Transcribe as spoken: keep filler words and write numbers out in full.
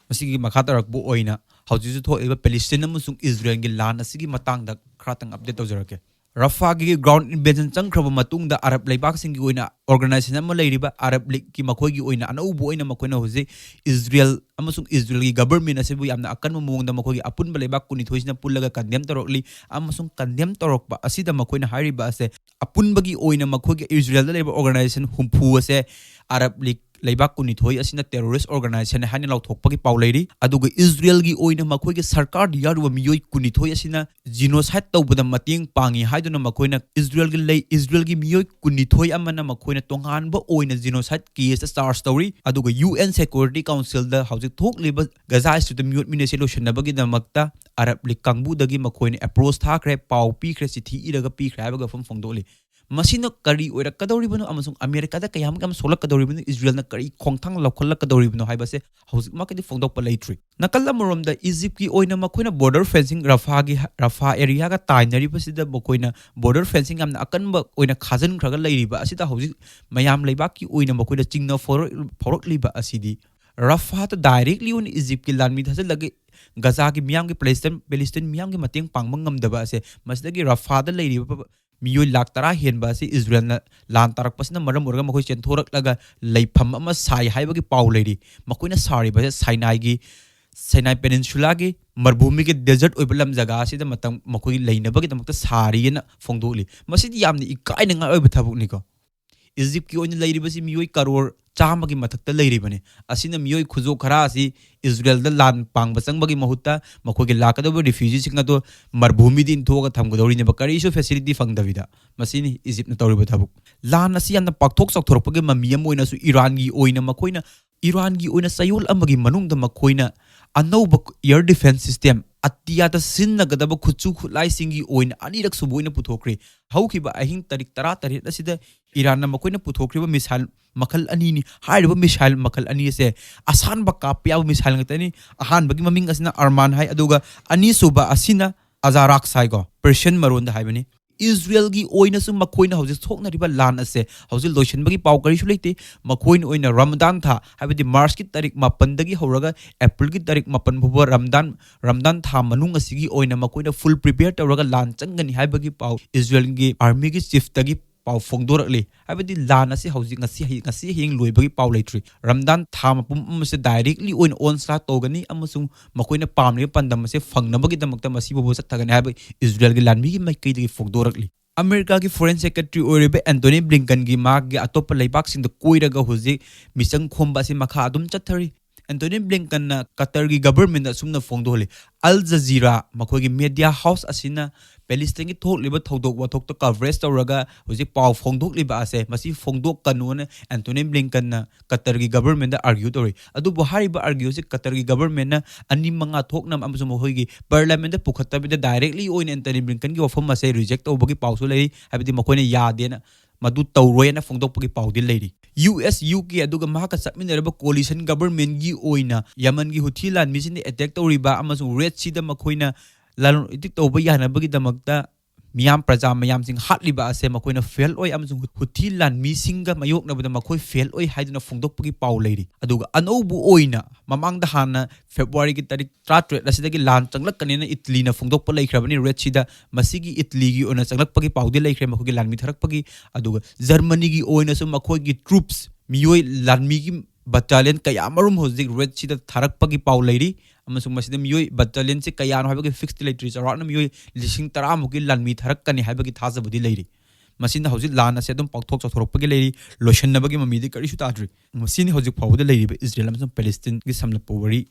ꯃꯁꯤꯒꯤ ꯃꯈꯥ ꯇꯥꯔꯛꯄ ꯑꯣꯏꯅ ꯍꯧꯖꯤꯛꯁꯨ ꯊꯣꯛꯂꯤꯕ ꯄꯦꯂꯤꯁꯇꯤꯟ ꯑꯃꯁꯨꯡ ꯏꯖꯔꯦꯜꯒꯤ ꯂꯥꯟ ꯑꯁꯤꯒꯤ ꯃꯇꯥꯡꯗ ꯈꯔꯇꯪ ꯑꯞꯗꯦꯠ ꯇꯧꯖꯔꯛꯀꯦ꯫ ꯔꯐꯥꯒꯤ ground invasion ꯆꯪꯈ꯭ꯔꯕ ꯃꯇꯨꯡꯗ ꯑꯔꯕ ꯂꯩꯕꯥꯛꯁꯤꯡꯒꯤ ꯑꯣꯏꯅ ꯑꯣꯔꯒꯅꯥꯏꯖꯦꯁꯟ ꯑꯃ ꯂꯩꯔꯤꯕ ꯑꯔꯕ ꯂꯤꯒꯀꯤ ꯃꯈꯣꯏꯒꯤ ꯑꯣꯏꯅ ꯑꯅꯧꯕ ꯑꯣꯏꯅ ꯃꯈꯣꯏꯅ ꯍꯧꯖꯤꯛ ꯏꯖꯔꯦꯜ ꯑꯃꯁꯨꯡ ꯏꯖꯔꯦꯜꯒꯤ ꯒꯕꯔꯃꯦꯟ ꯑꯁꯤꯕꯨ ꯌꯥꯝꯅ ꯑꯀꯟꯕ ꯃꯑꯣꯡꯗ ꯃꯈꯣꯏꯒꯤ ꯑꯄꯨꯟꯕ ꯂꯩꯕꯥꯛ ꯀꯨꯟꯅꯤꯊꯣꯏꯁꯤꯅ ꯄꯨꯜꯂꯒ ꯀꯟꯗꯦꯝ ꯇꯧꯔꯛꯂꯤ ꯑꯃꯁꯨꯡ ꯀꯟꯗꯦꯝ ꯇꯧꯔꯛꯄ ꯑꯁꯤꯗ ꯃꯈꯣꯏꯅ ꯍꯥꯏꯔꯤꯕ ꯑꯁꯦ ꯑꯄꯨꯟꯕꯒꯤ ꯑꯣꯏꯅ ꯃꯈꯣꯏꯒꯤ ꯏꯖꯔꯦꯜꯗ ꯂꯩꯕ ꯑꯣꯔꯒꯅꯥꯏꯖꯦꯁꯟ ꯍꯨꯝꯐꯨ ꯑꯁꯦ ꯑꯔꯕ ꯂꯤꯒ ꯂꯩꯕꯥꯛ ꯀꯨꯟꯅꯤꯊꯣꯏ ꯑꯁꯤꯅ ꯇꯦꯔꯣꯔꯤꯁ ꯑꯣꯔꯒꯅꯥꯏꯖꯦꯁꯟ ꯍꯥꯏꯅ ꯂꯥꯎꯊꯣꯛꯄꯒꯤ ꯄꯥꯎ ꯂꯩꯔꯤ꯫ ꯑꯗꯨꯒ ꯏꯖꯔꯦꯜꯒꯤ ꯑꯣꯏꯅ ꯃꯈꯣꯏꯒꯤ ꯁꯔꯀꯥꯔꯗ ꯌꯥꯎꯔꯤꯕ ꯃꯤꯑꯣꯏ ꯀꯨꯟꯅꯤꯊꯣꯏ ꯑꯁꯤꯅ ꯖꯤꯅꯣꯁꯥꯏꯠ ꯇꯧꯕꯗ ꯃꯇꯦꯡ ꯄꯥꯡꯉꯤ ꯍꯥꯏꯗꯨꯅ ꯃꯈꯣꯏꯅ ꯏꯖꯔꯦꯜꯒꯤ ꯂꯩ ꯏꯖꯔꯦꯜꯒꯤ ꯃꯤꯑꯣꯏ ꯀꯨꯟꯅꯤꯊꯣꯏ ꯑꯃꯅ ꯃꯈꯣꯏꯅ ꯇꯣꯉꯥꯟꯕ ꯑꯣꯏꯅ ꯖꯤꯅꯣꯁꯥꯏꯠ ꯀꯦꯁꯇ ꯆꯥꯔꯖ ꯇꯧꯔꯤ꯫ ꯑꯗꯨꯒ ꯌꯨ ꯑꯦꯟ ꯁꯦꯀ꯭ꯌꯨꯔꯤꯇꯤ ꯀꯥꯎꯟꯁꯤꯜꯗ ꯍꯧꯖꯤꯛ ꯊꯣꯛꯂꯤꯕ ꯒꯖꯥ ꯁ꯭ꯇ꯭ꯔꯤꯞꯇ ꯃꯤꯑꯣꯠ ꯃꯤꯅꯦꯁꯁꯦ ꯂꯣꯏꯁꯤꯟꯅꯕꯒꯤꯗꯃꯛꯇ ꯑꯔꯕ ꯂꯤꯒ ꯀꯥꯡꯕꯨꯗꯒꯤ ꯃꯈꯣꯏꯅ ꯑꯦꯄ꯭ꯔꯣꯆ ꯊꯥꯈ꯭ꯔꯦ, ꯄꯥꯎ ꯄꯤꯈ꯭ꯔꯦ, ꯆꯤꯊꯤ ꯏꯔꯒ ꯄꯤꯈ꯭ꯔꯦ ꯍꯥꯏꯕꯒꯤ ꯋꯥꯐꯝ ꯐꯣꯡꯗꯣꯛꯂꯤ꯫ ꯃꯁꯤꯅ ꯀꯔꯤ ꯑꯣꯏꯔꯛꯀꯗꯧꯔꯤꯕꯅꯣ ꯑꯃꯁꯨꯡ ꯑꯃꯦꯔꯤꯀꯥꯗ ꯀꯌꯥꯃꯨꯛ ꯌꯥꯝ ꯁꯣꯛꯂꯛꯀꯗꯧꯔꯤꯕꯅꯣ, ꯏꯖꯔꯦꯜꯅ ꯀꯔꯤ ꯈꯣꯡꯊꯥꯡ ꯂꯧꯈꯠꯂꯛꯀꯗꯧꯔꯤꯕꯅꯣ ꯍꯥꯏꯕꯁꯦ ꯍꯧꯖꯤꯛꯃꯛꯀꯤꯗꯤ ꯐꯣꯡꯗꯣꯛꯄ ꯂꯩꯇ꯭ꯔꯤ꯫ ꯅꯥꯀꯜ ꯑꯃꯔꯣꯝꯗ ꯏꯖꯤꯞꯀꯤ ꯑꯣꯏꯅ ꯃꯈꯣꯏꯅ ꯕꯣꯔꯗꯔ ꯐꯦꯟꯁꯤꯡ, ꯔꯐꯥꯒꯤ, ꯔꯐꯥ ꯑꯦꯔꯤꯌꯥꯒ ꯇꯥꯏꯅꯔꯤꯕꯁꯤꯗ ꯃꯈꯣꯏꯅ ꯕꯣꯔꯗꯔ ꯐꯦꯟꯁꯤꯡ ꯌꯥꯝꯅ ꯑꯀꯟꯕ ꯑꯣꯏꯅ ꯈꯥꯖꯤꯟꯈ꯭ꯔꯒ ꯂꯩꯔꯤꯕ ꯑꯁꯤꯗ ꯍꯧꯖꯤꯛ ꯃꯌꯥꯝ ꯂꯩꯕꯥꯛꯀꯤ ꯑꯣꯏꯅ ꯃꯈꯣꯏꯅ ꯆꯤꯡꯅ ꯐꯣꯔꯛ-, ꯐꯥꯎꯔꯛꯂꯤꯕ ꯑꯁꯤꯗꯤ ꯔꯐꯥꯗ ꯗꯥꯏꯔꯦꯛꯂꯤ ꯑꯣꯏꯅ ꯏꯖꯤꯞꯀꯤ ꯂꯥꯟꯃꯤ ꯊꯥꯖꯤꯜꯂꯒ ꯒꯖꯥꯒꯤ ꯃꯤꯌꯥꯝꯒꯤ ꯄꯦꯂꯦꯁꯇꯤꯟ, ꯄꯦꯂꯦꯁꯇꯤꯟ ꯃꯤꯌꯥꯝꯒꯤ ꯃꯇꯦꯡ ꯄꯥꯡꯕ ꯉꯝꯗꯕ ꯑꯁꯦ, ꯃꯁꯤꯗꯒꯤ ꯔꯐꯥꯗ ꯂꯩꯔꯤꯕ ꯃꯤꯑꯣꯏ ꯂꯥꯈ ꯇꯔꯥ ꯍꯦꯟꯕ ꯑꯁꯤ ꯏꯖꯔꯦꯜꯅ ꯂꯥꯟ ꯇꯥꯔꯛꯄꯁꯤꯅ ꯃꯔꯝ ꯑꯣꯏꯔꯒ ꯃꯈꯣꯏ ꯆꯦꯟꯊꯣꯔꯛꯂꯒ ꯂꯩꯐꯝ ꯑꯃ ꯁꯥꯏ ꯍꯥꯏꯕꯒꯤ ꯄꯥꯎ ꯂꯩꯔꯤ꯫ ꯃꯈꯣꯏꯅ ꯁꯥꯔꯤꯕꯁꯦ ꯁꯥꯏꯅꯥꯏꯒꯤ, ꯁꯥꯏꯅꯥꯏ ꯄꯦꯅꯤꯟꯁꯨꯂꯥꯒꯤ ꯃꯔꯚꯨꯃꯤꯒꯤ ꯗꯦꯖꯔꯠ ꯑꯣꯏꯕ ꯂꯝ ꯖꯒꯥ ꯑꯁꯤꯗ ꯃꯇꯝ ꯃꯈꯣꯏꯒꯤ ꯂꯩꯅꯕꯒꯤꯗꯃꯛꯇ ꯁꯥꯔꯤꯑꯅ ꯐꯣꯡꯗꯣꯛꯂꯤ꯫ ꯃꯁꯤꯗꯤ ꯌꯥꯝꯅ ꯏꯀꯥꯏꯅꯤꯡꯉꯥꯏ ꯑꯣꯏꯕ ꯊꯕꯛꯅꯤꯀꯣ꯫ ꯏꯖꯤꯞꯀꯤ ꯑꯣꯏꯅ ꯂꯩꯔꯤꯕꯁꯤ ꯃꯤꯑꯣꯏ ꯀꯔꯣꯔ ꯆꯥꯝꯃꯒꯤ ꯃꯊꯛꯇ ꯂꯩꯔꯤꯕꯅꯤ꯫ ꯑꯁꯤꯅ ꯃꯤꯑꯣꯏ ꯈꯨꯖꯣ ꯈꯔ ꯑꯁꯤ ꯏꯖꯔꯦꯜꯗ ꯂꯥꯟ ꯄꯥꯡꯕ ꯆꯪꯕꯒꯤ ꯃꯍꯨꯠꯇ ꯃꯈꯣꯏꯒꯤ ꯂꯥꯛꯀꯗꯧꯕ ꯔꯤꯐ꯭ꯌꯨꯖꯤꯁꯤꯡ ꯑꯗꯨ ꯃꯔꯚꯨꯃꯤꯗ ꯏꯟꯊꯣꯛꯑꯒ ꯊꯝꯒꯗꯧꯔꯤꯅꯦꯕ, ꯀꯔꯤꯁꯨ ꯐꯦꯁꯤꯂꯤꯇꯤ ꯐꯪꯗꯕꯤꯗ꯫ ꯃꯁꯤꯅꯤ ꯏꯖꯤꯞꯅ ꯇꯧꯔꯤꯕ ꯊꯕꯛ꯫ ꯂꯥꯟ ꯑꯁꯤ ꯌꯥꯝꯅ ꯄꯥꯛꯊꯣꯛ ꯆꯥꯎꯊꯣꯔꯛꯄꯒꯤ ꯃꯃꯤ ꯑꯃ ꯑꯣꯏꯅꯁꯨ ꯏꯔꯥꯟꯒꯤ ꯑꯣꯏꯅ ꯃꯈꯣꯏꯅ, ꯏꯔꯥꯟꯒꯤ ꯑꯣꯏꯅ ꯆꯌꯣꯜ ꯑꯃꯒꯤ ꯃꯅꯨꯡꯗ ꯃꯈꯣꯏꯅ ꯑꯅꯧꯕ air defence system, ꯑꯇꯤꯌꯥꯗ ꯁꯤꯖꯤꯟꯅꯒꯗꯕ ꯈꯨꯠꯁꯨ ꯈꯨꯠꯂꯥꯏꯁꯤꯡꯒꯤ ꯑꯣꯏꯅ ꯑꯅꯤꯔꯛ ꯁꯨꯕ ꯑꯣꯏꯅ ꯄꯨꯊꯣꯛꯈ꯭ꯔꯦ꯫ ꯍꯧꯈꯤꯕ ꯑꯍꯤꯡ ꯇꯥꯔꯤꯛ ꯇꯔꯥꯇꯔꯦꯠ ꯑꯁꯤꯗ ꯏꯔꯥꯟꯅ ꯃꯈꯣꯏꯅ ꯄꯨꯊꯣꯛꯈ꯭ꯔꯤꯕ ꯃꯤꯁꯥꯏꯜ ꯃꯈꯜ ꯑꯅꯤꯅꯤ꯫ ꯍꯥꯏꯔꯤꯕ ꯃꯤꯁꯥꯏꯜ ꯃꯈꯜ ꯑꯅꯤ ꯑꯁꯦ ꯑꯁꯥꯟꯕ ꯀꯥꯞꯄ ꯌꯥꯕ ꯃꯤꯁꯥꯏꯜ ꯉꯥꯛꯇꯅꯤ꯫ ꯑꯍꯥꯟꯕꯒꯤ ꯃꯃꯤꯡ ꯑꯁꯤꯅ ꯑꯔꯃꯥꯟ ꯍꯥꯏ, ꯑꯗꯨꯒ ꯑꯅꯤꯁꯨꯕ ꯑꯁꯤꯅ ꯑꯖꯥꯔꯥꯛꯁ ꯍꯥꯏꯀꯣ, ꯄꯔꯁꯤꯌꯟ ꯃꯔꯣꯟꯗ ꯍꯥꯏꯕꯅꯤ꯫ ꯏꯁꯔꯦꯜꯒꯤ ꯑꯣꯏꯅꯁꯨ ꯃꯈꯣꯏꯅ ꯍꯧꯖꯤꯛ ꯁꯣꯛꯅꯔꯤꯕ ꯂꯥꯟ ꯑꯁꯦ ꯍꯧꯖꯤꯛ ꯂꯣꯏꯁꯤꯟꯕꯒꯤ ꯄꯥꯎ ꯀꯔꯤꯁꯨ ꯂꯩꯇꯦ꯫ ꯃꯈꯣꯏꯅ ꯑꯣꯏꯅ ꯔꯃꯗꯥꯟ ꯊꯥ, ꯍꯥꯏꯕꯗꯤ ꯃꯥꯔꯆꯀꯤ ꯇꯥꯔꯤꯛ ꯃꯥꯄꯟꯗꯒꯤ ꯍꯧꯔꯒ ꯑꯦꯄ꯭ꯔꯤꯜꯒꯤ ꯇꯥꯔꯤꯛ ꯃꯥꯄꯟ ꯐꯥꯎꯕ ꯔꯃꯗꯥꯟ ꯔꯃꯗꯥꯟ ꯊꯥ ꯃꯅꯨꯡ ꯑꯁꯤꯒꯤ ꯑꯣꯏꯅ ꯃꯈꯣꯏꯅ ꯐꯨꯜ ꯄ꯭ꯔꯤꯄꯦꯌꯔ ꯇꯧꯔꯒ ꯂꯥꯟ ꯆꯪꯒꯅꯤ ꯍꯥꯏꯕꯒꯤ ꯄꯥꯎ ꯏꯁꯔꯦꯜꯒꯤ ꯑꯥꯔꯃꯤꯒꯤ ꯆꯤꯐꯇꯒꯤ ꯄꯥꯎ ꯐꯣꯡꯗꯣꯔꯛꯂꯤ꯫ ꯍꯥꯏꯕꯗꯤ ꯂꯥꯟ ꯑꯁꯤ ꯍꯧꯖꯤꯛ ꯉꯁꯤ ꯍꯌꯦꯡ, ꯉꯁꯤ ꯍꯌꯦꯡ ꯂꯣꯏꯕꯒꯤ ꯄꯥꯎ ꯂꯩꯇ꯭ꯔꯤ꯫ ꯔꯃꯗꯥꯟ ꯊꯥ ꯃꯄꯨꯝ ꯑꯃꯁꯦ ꯗꯥꯏꯔꯦꯛꯂꯤ ꯑꯣꯏꯅ ꯑꯣꯟꯁꯂꯥꯠ ꯇꯧꯒꯅꯤ ꯑꯃꯁꯨꯡ ꯃꯈꯣꯏꯅ ꯄꯥꯝꯂꯤꯕ ꯄꯥꯟꯗꯝ ꯑꯁꯦ ꯐꯪꯅꯕꯒꯤꯗꯃꯛꯇ ꯃꯁꯤ ꯐꯥꯎꯕ ꯆꯠꯊꯒꯅꯤ ꯍꯥꯏꯕ ꯏꯁꯔꯦꯜꯒꯤ ꯂꯥꯟꯃꯤꯒꯤ ꯃꯥꯏꯀꯩꯗꯒꯤ ꯐꯣꯡꯗꯣꯔꯛꯂꯤ꯫ ꯑꯃꯦꯔꯤꯀꯥꯒꯤ ꯐꯣꯔꯦꯟ ꯁꯦꯀ꯭ꯔꯦꯇꯔꯤ ꯑꯣꯏꯔꯤꯕ ꯑꯦꯟꯊꯣꯅꯤ ꯕ꯭ꯂꯤꯡꯀꯟꯒꯤ ꯃꯍꯥꯛꯀꯤ ꯑꯇꯣꯞꯄ ꯂꯩꯕꯥꯛꯁꯤꯡꯗ ꯀꯣꯏꯔꯒ ꯍꯧꯖꯤꯛ ꯃꯤꯆꯪ ꯈꯣꯝꯕ ꯑꯁꯤ ꯃꯈꯥ ꯑꯗꯨꯝ ꯆꯠꯊꯔꯤ꯫ ꯑꯦꯟꯊꯣꯅꯤ ꯕ꯭ꯂꯤꯡꯀꯟꯅ ꯀꯇꯔꯒꯤ ꯒꯕꯔꯃꯦꯟꯗ ꯑꯁꯨꯝꯅ ꯐꯣꯡꯗꯣꯛꯍꯜꯂꯤ꯫ ꯑꯜ ꯖꯖꯤꯔꯥ, ꯃꯈꯣꯏꯒꯤ ꯃꯦꯗꯤꯌꯥ ꯍꯥꯎꯁ ꯑꯁꯤꯅ ꯄꯦꯂꯤꯁꯇꯥꯏꯟꯒꯤ ꯊꯣꯛꯂꯤꯕ ꯊꯧꯗꯣꯛ ꯋꯥꯊꯣꯛꯇ ꯀꯚꯔꯦꯖ ꯇꯧꯔꯒ ꯍꯧꯖꯤꯛ ꯄꯥꯎ ꯐꯣꯡꯗꯣꯛꯂꯤꯕ ꯑꯁꯦ, ꯃꯁꯤ ꯐꯣꯡꯗꯣꯛꯀꯅꯨꯅ ꯑꯦꯟꯊꯣꯅꯤ ꯕ꯭ꯂꯤꯡꯀꯟꯅ ꯀꯇꯔꯒꯤ ꯒꯕꯔꯃꯦꯟꯗ ꯑꯥꯔꯒ꯭ꯌꯨ ꯇꯧꯔꯤ꯫ ꯑꯗꯨꯕꯨ ꯍꯥꯏꯔꯤꯕ ꯑꯥꯔꯒ꯭ꯌꯨ ꯑꯁꯤ ꯀꯇꯔꯒꯤ ꯒꯕꯔꯃꯦꯟꯅ ꯑꯅꯤ ꯃꯉꯥ ꯊꯣꯛꯅ ꯑꯃꯁꯨꯡ ꯃꯈꯣꯏꯒꯤ ꯄꯥꯔꯂꯤꯌꯥꯃꯦꯟꯗ ꯄꯨꯈꯠꯇꯕꯤꯗ ꯗꯥꯏꯔꯦꯛꯂꯤ ꯑꯣꯏꯅ ꯑꯦꯟꯊꯣꯅꯤ ꯕ꯭ꯂꯤꯡꯀꯟꯒꯤ ꯋꯥꯐꯝ ꯑꯁꯦ ꯔꯤꯖꯦꯛ ꯇꯧꯕꯒꯤ ꯄꯥꯎꯁꯨ ꯂꯩꯔꯤ, ꯍꯥꯏꯕꯗꯤ ꯃꯈꯣꯏꯅ ꯌꯥꯗꯦꯅ, ꯃꯗꯨ ꯇꯧꯔꯣꯏꯅ ꯐꯣꯡꯗꯣꯛꯄꯒꯤ ꯄꯥꯎꯗꯤ ꯂꯩꯔꯤ꯫ ꯌꯨ ꯑꯦꯁ, ꯌꯨ ꯀꯦ ꯑꯗꯨꯒ ꯃꯍꯥꯛꯀ ꯆꯠꯃꯤꯟꯅꯔꯤꯕ ꯀꯣꯂꯤꯁꯟ ꯒꯕꯔꯃꯦꯟꯒꯤ ꯑꯣꯏꯅ ꯌꯃꯟꯒꯤ ꯍꯨꯊꯤ ꯂꯥꯟꯃꯤꯁꯤꯡꯅ ꯑꯦꯇꯦꯛ ꯇꯧꯔꯤꯕ ꯑꯃꯁꯨꯡ ꯔꯦꯗ ꯁꯤꯗ ꯃꯈꯣꯏꯅ ꯂꯂꯣꯟ ꯏꯇꯤꯛ ꯇꯧꯕ ꯌꯥꯅꯕꯒꯤꯗꯃꯛꯇ ꯃꯤꯌꯥꯝ, ꯄ꯭ꯔꯖꯥ ꯃꯌꯥꯝꯁꯤꯡ ꯍꯥꯠꯂꯤꯕ ꯑꯁꯦ ꯃꯈꯣꯏꯅ ꯐꯦꯜ ꯑꯣꯏ ꯑꯃꯁꯨꯡ ꯍꯨꯊꯤ ꯂꯥꯟꯃꯤꯁꯤꯡꯒ ꯃꯥꯌꯣꯛꯅꯕꯗ ꯃꯈꯣꯏ ꯐꯦꯜ ꯑꯣꯏ ꯍꯥꯏꯗꯨꯅ ꯐꯣꯡꯗꯣꯛꯄꯒꯤ ꯄꯥꯎ ꯂꯩꯔꯤ꯫ ꯑꯗꯨꯒ ꯑꯅꯧꯕ ꯑꯣꯏꯅ ꯃꯃꯥꯡꯗ ꯍꯥꯟꯅ ꯐꯦꯕ꯭ꯔꯨꯋꯥꯔꯤꯒꯤ ꯇꯥꯔꯤꯛ ꯇꯔꯥꯇꯔꯦꯠ ꯑꯁꯤꯗꯒꯤ ꯂꯥꯟ ꯆꯪꯂꯛꯀꯅꯤꯅ ꯏꯇꯂꯤꯅ ꯐꯣꯡꯗꯣꯛꯄ ꯂꯩꯈ꯭ꯔꯕꯅꯤ꯫ ꯔꯦꯗ ꯁꯤꯗ ꯃꯁꯤꯒꯤ ꯏꯇꯂꯤꯒꯤ ꯑꯣꯏꯅ ꯆꯪꯂꯛꯄꯒꯤ ꯄꯥꯎꯗꯤ ꯂꯩꯈ꯭ꯔꯦ, ꯃꯈꯣꯏꯒꯤ ꯂꯥꯟꯃꯤ ꯊꯥꯔꯛꯄꯒꯤ꯫ ꯑꯗꯨꯒ ꯖꯔꯃꯅꯤꯒꯤ ꯑꯣꯏꯅꯁꯨ ꯃꯈꯣꯏꯒꯤ ꯇ꯭ꯔꯨꯞꯁ, ꯃꯤꯑꯣꯏ ꯂꯥꯟꯃꯤꯒꯤ ꯕꯠꯇꯥꯂꯤꯌꯟ ꯀꯌꯥ ꯑꯃꯔꯣꯝ ꯍꯧꯖꯤꯛ ꯔꯦꯗ ꯁꯤꯗ ꯊꯥꯔꯛꯄꯒꯤ ꯄꯥꯎ ꯂꯩꯔꯤ꯫ ꯑꯃꯁꯨꯡ ꯃꯁꯤꯗ ꯃꯤꯑꯣꯏ ꯕꯠꯇꯥꯂꯤꯌꯟꯁꯤ ꯀꯌꯥꯅꯣ ꯍꯥꯏꯕꯒꯤ ꯐꯤꯛꯁꯇꯤ ꯂꯩꯇ꯭ꯔꯤ, ꯆꯥꯎꯔꯥꯛꯅ ꯃꯤꯑꯣꯏ ꯂꯤꯁꯤꯡ ꯇꯔꯥꯃꯨꯛꯀꯤ ꯂꯥꯟꯃꯤ ꯊꯥꯔꯛꯀꯅꯤ ꯍꯥꯏꯕꯒꯤ ꯊꯥꯖꯕꯗꯤ ꯂꯩꯔꯤ꯫ ꯃꯁꯤꯅ ꯍꯧꯖꯤꯛ ꯂꯥꯟ ꯑꯁꯤ ꯑꯗꯨꯝ ꯄꯥꯛꯊꯣꯛ ꯆꯥꯎꯊꯣꯔꯛꯄꯒꯤ ꯂꯩꯔꯤ, ꯂꯣꯏꯁꯤꯟꯅꯕꯒꯤ ꯃꯃꯤꯗꯤ ꯀꯔꯤꯁꯨ ꯇꯥꯗ꯭ꯔꯤ꯫ ꯃꯁꯤꯅꯤ ꯍꯧꯖꯤꯛ ꯐꯥꯎꯕꯗ ꯂꯩꯔꯤꯕ ꯏꯁꯔꯦꯜ ꯑꯃꯁꯨꯡ ꯄꯦꯂꯦꯁꯇꯤꯟꯒꯤ ꯁꯝꯂꯞꯄ ꯋꯥꯔꯤ꯫